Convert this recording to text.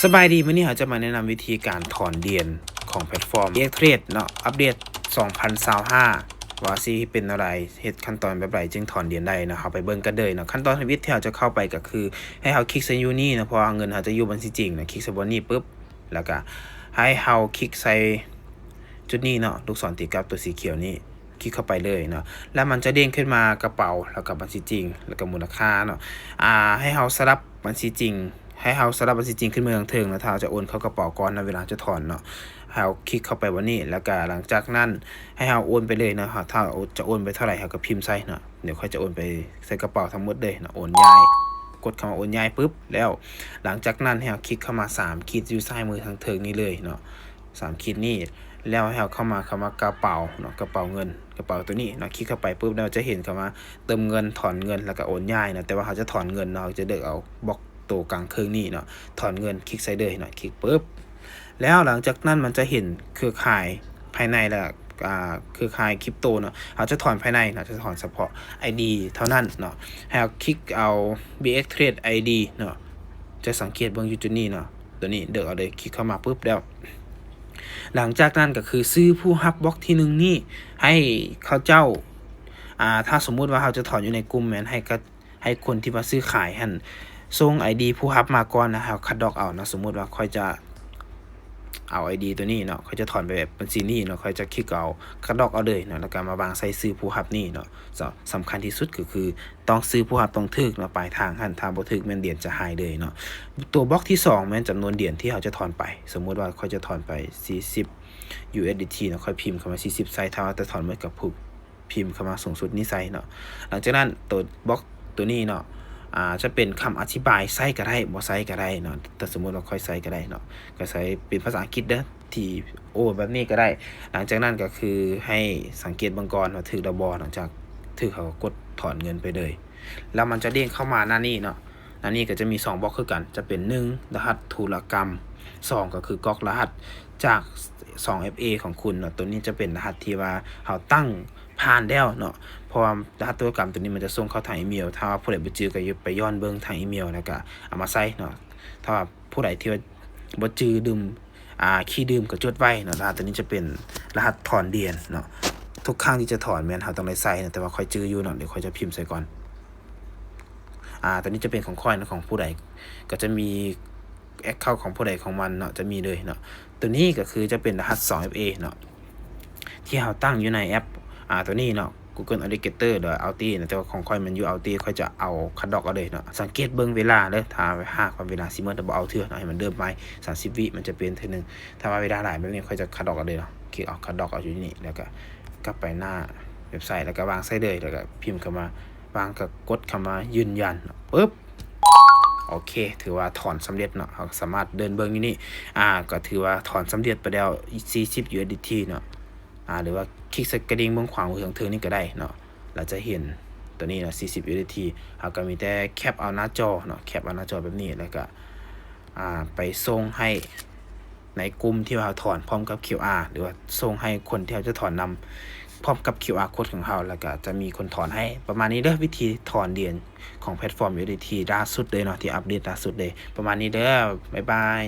ສະບາຍດີ, ມື້ນີ້ເຮົາຈະມາແນະນຳວິທີການຖອນຫຼຽນຂອງແພລດຟອມ ເອັກເທຣດ ເນາະ, ອັບເດດສອງພັນຊາວຫ້າ ວ່າຊິເປັນແນວໃດ, ເຮັດຂັ້ນຕອນແບບໃດຈຶ່ງຖອນຫຼຽນໄດ້ເນາະ. ເຮົາໄປເບິ່ງກັນເລີຍເນາະ. ຂັ້ນຕອນທຳອິດທີ່ເຮົາຈະເຂົ້າໄປກໍຄື ໃຫ້ເຮົາຄລິກໃສ່ຢູ່ນີ້ເນາະ, ເພາະວ່າເງິນເຮົາຈະຢູ່ບັນຊີຈິງເນາະ. ຄລິກໃສ່ບ່ອນນີ້ປຶບ ແລ້ວກໍໃຫ້ເຮົາຄລິກໃສ່ຈຸດນີ້ເນາະ, ລູກສອນຕີກັບຕົວສີຂຽວນີ້. ຄລິກເຂົ້າໄປເລີຍເນາະ ແລ້ວມັນຈະເດ້ງຂຶ້ນມາກະເປົາ ແລ້ວກໍບັນຊີຈິງ ແລ້ວກໍມູນຄ່າເນາະ. ອາ ໃຫ້ເຮົາສະດັບບັນຊີຈິງ ໃຫ້ເຮົາສະດັບບັນຊີຈິງຂຶ້ນມາທາງເທິງເນາະ, ຖ້າເຮົາຈະໂອນເຂົ້າກະເປົາກ່ອນນະ ເວລາເຮົາຈະຖອນເນາະ. ໃຫ້ເຮົາຄລິກເຂົ້າໄປບ່ອນນີ້ ແລ້ວກໍຫຼັງຈາກນັ້ນໃຫ້ເຮົາໂອນໄປເລີຍເນາະ. ຖ້າເຮົາຈະໂອນໄປເທົ່າໃດ ເຮົາກໍພິມໃສ່ເນາະ. ດຽວຂ້ອຍຈະໂອນໄປໃສ່ກະເປົາທັງໝົດເລີຍເນາະ, ໂອນຍ້າຍ. ກົດຄຳວ່າໂອນຍ້າຍປຶບ ແລ້ວຫຼັງຈາກນັ້ນໃຫ້ເຮົາຄລິກເຂົ້າມາສາມຂີດຢູ່ຊ້າຍມືທາງເທິງນີ້ເລີຍເນາະ. ສາມຂີດນີ້ ແລ້ວໃຫ້ເຮົາເຂົ້າມາ ເຂົ້າມາກະເປົາເນາະ, ກະເປົາເງິນ, ກະເປົາຕົວນີ້ເນາະ. ຄລິກເຂົ້າໄປປຶບ ແລ້ວຈະເຫັນຄຳວ່າເຕີມເງິນ, ຖອນເງິນ ແລ້ວກໍໂອນຍ້າຍເນາະ. ແຕ່ວ່າເຮົາຈະຖອນເງິນເນາະ, ເຮົາຈະເລືອກເອົາບລັອກໂຕກາງເຄິ່ງນີ້ເນາະ, ຖອນເງິນ. ຄລິກໃສ່ເລີຍເນາະ, ຄລິກປຶບ ແລ້ວຫຼັງຈາກນັ້ນມັນຈະເຫັນເຄືອຂ່າຍພາຍໃນ ແລະ ອາ ເຄືອຂ່າຍຄຣິບໂຕເນາະ. ເຮົາຈະຖອນພາຍໃນເນາະ, ຈະຖອນສະເພາະໄອດີເທົ່ານັ້ນເນາະ. ໃຫ້ເຮົາຄລິກເອົາ ບີເອັກເທຣດ ໄອດີ ເນາະ, ຈະສັງເກດເບິ່ງຢູ່ຈຸດນີ້ເນາະ. ຕົວນີ້ເລືອກເອົາເລີຍ, ຄລິກເຂົ້າມາປຶບແລ້ວ ຫຼັງຈາກນັ້ນກໍຄືຊື່ຜູ້ຮັບບລັອກທີໜຶ່ງນີ້ ໃຫ້ເຂົາເຈົ້າ ອາ ຖ້າສົມມຸດວ່າເຮົາຈະຖອນຢູ່ໃນກຸ່ມ ແມ່ນໃຫ້ ໃຫ້ຄົນທີ່ວ່າຊື້ຂາຍຫັ້ນສົ່ງໄອດີຜູ້ຮັບມາກ່ອນນະ, ເຮົາຄັດລອກເອົາເນາະ. ສົມມຸດວ່າຂ້ອຍຈະເອົາໄອດີຕົວນີ້ເນາະ, ຂ້ອຍຈະຖອນໄປແບບບັນຊີນີ້ເນາະ, ຂ້ອຍຈະຄລິກເອົາ ຄັດລອກເອົາເລີຍເນາະ, ແລ້ວກໍມາວາງໃສ່ຊື່ຜູ້ຮັບນີ້ເນາະ. ສ- ສຳຄັນທີ່ສຸດກໍຄືຕ້ອງຊື່ຜູ້ຮັບຕ້ອງຖືກເນາະ, ປາຍທາງຫັ້ນ ຖ້າບໍ່ຖືກແມ່ນຫຼຽນຈະຫາຍເລີຍເນາະ. ຕົວບລັອກທີສອງແມ່ນຈຳນວນຫຼຽນທີ່ເຮົາຈະຖອນໄປ. ສົມມຸດວ່າຂ້ອຍຈະຖອນໄປສີ່ສິບ ຢູເອັສດີທີ ເນາະ, ຂ້ອຍພິມຄຳວ່າສີ່ສິບໃສ່, ຖ້າວ່າຈະຖອນໝົດກໍຜຶກ ພິມຄຳວ່າສູງສຸດນີ້ໃສ່ເນາະ. ຫຼັງຈາກນັ້ນໂຕບລັອກໂຕນີ້ເນາະ ອາ ຈະເປັນຄຳອະທິບາຍ, ໃຊ້ກໍໄດ້ ບໍ່ໃຊ້ກໍໄດ້ເນາະ. ແຕ່ສົມມຸດວ່າຂ້ອຍໃຊ້ກໍໄດ້ເນາະ, ກໍໃຊ້ເປັນພາສາອັງກິດເດີ ທີໂອ ແບບນີ້ກໍໄດ້. ຫຼັງຈາກນັ້ນກໍຄືໃຫ້ສັງເກດເບິ່ງກ່ອນວ່າຖືກແລ້ວບໍ່. ຫຼັງຈາກຖືກ ເຮົາກໍກົດຖອນເງິນໄປເລີຍ ແລ້ວມັນຈະເດ້ງເຂົ້າມາໜ້ານີ້ເນາະ. ໜ້ານີ້ກໍຈະມີສອງບລັອກຄືກັນ, ຈະເປັນ ໜຶ່ງ ລະຫັດທຸລະກຳ, ສອງ ກໍຄືກອກລະຫັດຈາກສອງເອັຟເອຂອງຄຸນເນາະ. ໂຕນີ້ຈະເປັນລະຫັດທີ່ວ່າເຮົາຕັ້ງຜ່ານແລ້ວເນາະ, ເພາະວ່າລະຫັດທຸລະກຳໂຕນີ້ມັນຈະສົ່ງເຂົ້າທາງອີເມວ. ຖ້າວ່າຜູ້ໃດບໍ່ຈື່ກໍໄປຍ້ອນເບິ່ງທາງອີເມວ ແລ້ວກໍເອົາມາໃສ່ເນາະ. ຖ້າວ່າຜູ້ໃດທີ່ວ່າບໍ່ຈື່ ລືມ ອາ ຂີ້ລືມກໍຈົດໄວ້ເນາະ. ລະຫັດໂຕນີ້ຈະເປັນລະຫັດຖອນຫຼຽນເນາະ, ທຸກຄັ້ງທີ່ຈະຖອນແມ່ນເຮົາຕ້ອງໄດ້ໃສ່ເນາະ, ແຕ່ວ່າຂ້ອຍຈື່ຢູ່ເນາະ, ດຽວຂ້ອຍຈະພິມໃສ່ກ່ອນ. ອາ ໂຕນີ້ຈະເປັນຂອງຂ້ອຍເນາະ, ຂອງຜູ້ໃດກໍຈະມີ ແອັກເຄົາຂອງຜູ້ໃດຂອງມັນເນາະ, ຈະມີເລີຍເນາະ. ໂຕນີ້ກໍຄືຈະເປັນລະຫັດສອງເອັຟເອເນາະ ທີ່ເຮົາຕັ້ງຢູ່ໃນແອັບ ອາ ໂຕນີ້ເນາະ, Google Alligator ຫຼື Authy ເນາະ. ແຕ່ວ່າຂອງຂ້ອຍມັນຢູ່ Authy, ຂ້ອຍຈະເອົາ Cadoc ເອົາເລີຍເນາະ. ເສັງເກດເບິ່ງເວລາເດີ້, ຖ້າຫາກວ່າເວລາຊິໝົດແລ້ວບໍ່ເອົາເທື່ອເນາະ, ໃຫ້ມັນເລີ່ມໃໝ່ ສາມສິບວິ ມັນຈະເປັນເທື່ອໜຶ່ງ. ຖ້າວ່າເວລາຫຼາຍແບບນີ້ ຂ້ອຍຈະ Cadoc ເອົາເລີຍເນາະ, ຄລິກເອົາ Cadoc ເອົາຢູ່ນີ້ ແລ້ວກໍກັບໄປໜ້າເວັບໄຊ ແລ້ວກໍວາງໃສ່ເລີຍ, ແລ້ວກໍພິມຄຳວ່າ ວາງ ກໍກົດຄຳວ່າຢືນຢັນເນາະ ປຶບ. ໂອເຄ ຖືວ່າຖອນສຳເລັດເນາະ, ເຮົາກໍສາມາດເດີນເບິ່ງຢູ່ນີ້ ອາ ກໍຖືວ່າຖອນສຳເລັດໄປແລ້ວສີ່ສິບ USDT ເນາະ ອາ ຫຼືວ່າຄລິກໃສ່ກະດິ່ງເບື້ອງຂວາມືເທິງໆນີ້ກໍໄດ້ເນາະ, ລະຈະເຫັນຕົວນີ້ເນາະ ສີ່ສິບ USDT. ເຮົາກໍມີແຕ່ແຄັບເອົາໜ້າຈໍເນາະ, ແຄັບເອົາໜ້າຈໍແບບນີ້ ແລ້ວກໍ ອາ ໄປສົ່ງໃຫ້ໃນກຸ່ມທີ່ວ່າເຮົາຖອນພ້ອມກັບ QR ຫຼືວ່າສົ່ງໃຫ້ຄົນທີ່ເຮົາຈະຖອນນຳ ພ້ອມກັບ QR code ຂອງເຮົາ ແລ້ວກໍຈະມີຄົນຖອນໃຫ້. ປະມານນີ້ເດີ້ ວິທີຖອນຫຼຽນຂອງແພລດຟອມ USDT ລ່າສຸດເລີຍເນາະ, ທີ່ອັບເດດລ່າສຸດເລີຍ. ປະມານນີ້ເດີ້ ບາຍບາຍ.